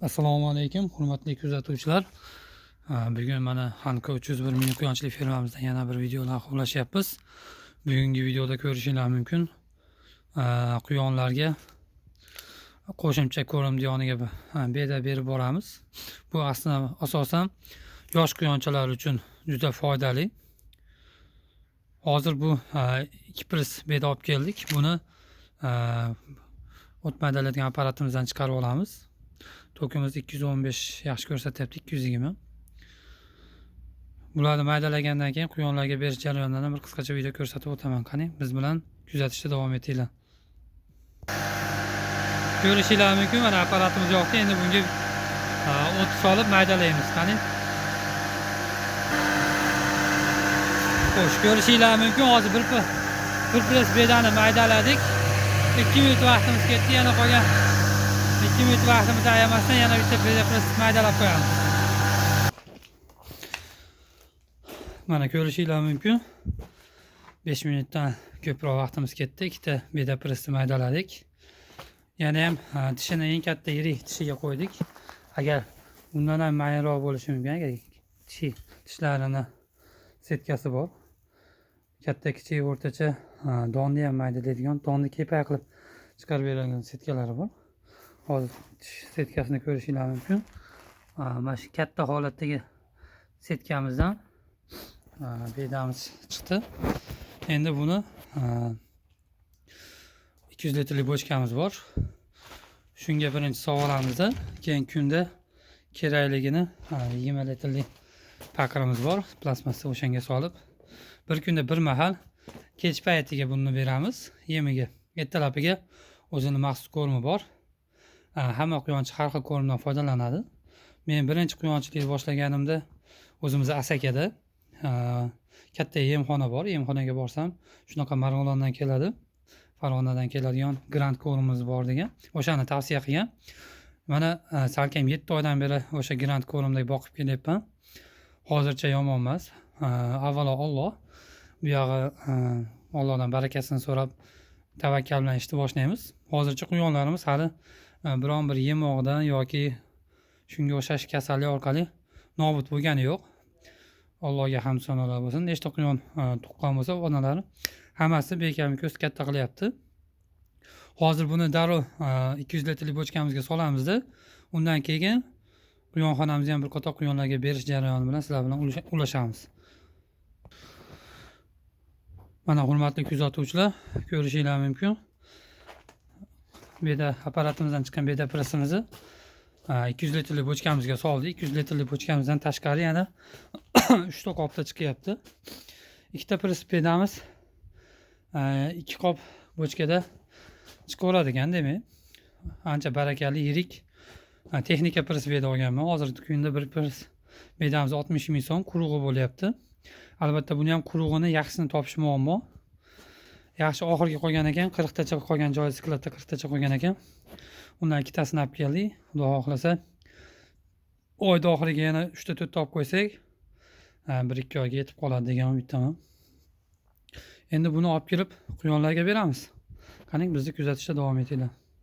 Assalomu alaykum, hurmatli kuzatuvchilar. Bugun mana Hanko 301 mini quyonchilik fermamizdan yana bir video bilan ulashyapmiz. Bugungi videoda ko'rishinglar mumkin. Quyonlarga qo'shimcha ko'rimni yoniga beda berib boramiz. Bu aslida asosan yosh quyonchalar uchun juda foydali. Hozir bu 2 press beda olib keldik. Buni o't maydalaydigan apparatimizdan chiqarib olamiz. Tokimiz 215 yaxshi ko'rsatyapti, 220. Bularni maydalagandan keyin quyonlarga berish jarayonidan bir qisqacha video ko'rsatib o'taman. Qani, biz bilan kuzatishda davom etinglar. Ko'rishinglar mumkin, mana apparatimiz yoqdi. Endi bunga o't solib maydalaymiz. Qani. Xo'sh, ko'rishinglar mumkin. Hozir bir press bedani maydaladik. 2 minut vaqtimiz ketdi. Yana qolgan 2 minut vaqtimizni ayamasdan yana bitta beda press maydalab qo'yamiz. Mana ko'rishinglar mumkin. 5 minutdan ko'proq vaqtimiz ketdi. Ikkita beda pressni maydaladik. Yana ham tishini eng katta yirik tishiga qo'ydik. Agar undan ham mayinroq bo'lishi mumkin, agar tishlarini setkasi bor. Katta, kichik, o'rtacha, donni ham maydalaydigan, donni kepay qilib chiqarib beradigan setkalari bor. Hozir tish setkasini ko'rishinglar mumkin. Mana shu katta holatdagi setkamizdan bedamiz chiqdi. Endi buni 200 litrlik bochkamiz bor. Shunga birinchi solamiz, keyin kunda kerakligini 20 litrlik paqirimiz bor, plastmassa, o'shanga solib bir kunda bir mahal kech paytiga buni beramiz yemiga. Ertalabiga o'zini maxsus kormi bor. Hamma quyonchi har xil kormdan foydalanadi. Men birinchi quyonchilikni boshlaganimda o'zimiz Asakada katta yemxona bor. Yemxonaga borsam, shunaqa Marg'ilondan keladi. Farg'onadan keladigan Grand kormimiz bor degan. O'shani tavsiya qilgan. Mana salkam 7 oydan beri o'sha Grand kormda boqib kelyapman. Hozircha yomon emas. Avvalo Alloh, bu yog'i Allohdan barakasini so'rab tavakkal bilan ishni boshlaymiz. Hozircha quyonlarimiz hali biron bir yemoqdan yoki shunga o'xshash kasallik orqali nobud bo'lgani yo'q. Allohga hamd sanolar bo'lsin. Nechta quyon tuqqan bo'lsa, onalari hammasi bekami ko'z katta qilyapti. Hozir buni darrov 200 litrlik bochkamizga solamizda, undan keyin quyonxonamizni ham bir qator quyonlarga berish jarayoni bilan sizlar bilan ulashamiz. Mana hurmatli kuzatuvchilar, ko'rishinglar mumkin. Beda apparatimizdan chiqqan beda pressimizni 200 litrlik bochkamizga soldik. 200 litrlik bochkamizdan tashqari yana 3 ta qopda chiqyapti. Ikkita press bedamiz 2 qop bochkada chiqaveradi ekan, demak. Ancha barakali yirik texnika press beda olganman. Hozirgi kunda bir press bedamiz 60 ming so'm qurug'i bo'lyapti. Albatta buni ham qurug'ini yaxshisini topish muammo. Yaxshi oxirgi qolgan ekan, 40 tacha qolgan joyi skladda 40 tacha qolgan ekan. Undan ikkitasini olib keldik. Xudo xohlasa oyda oxiriga yana 3 ta 4 ta olib qo'ysak, 1-2 oyga yetib qoladi degan umiddaman. Endi buni olib kelib quyonlarga beramiz. Qani, bizni kuzatishda davom etinglar.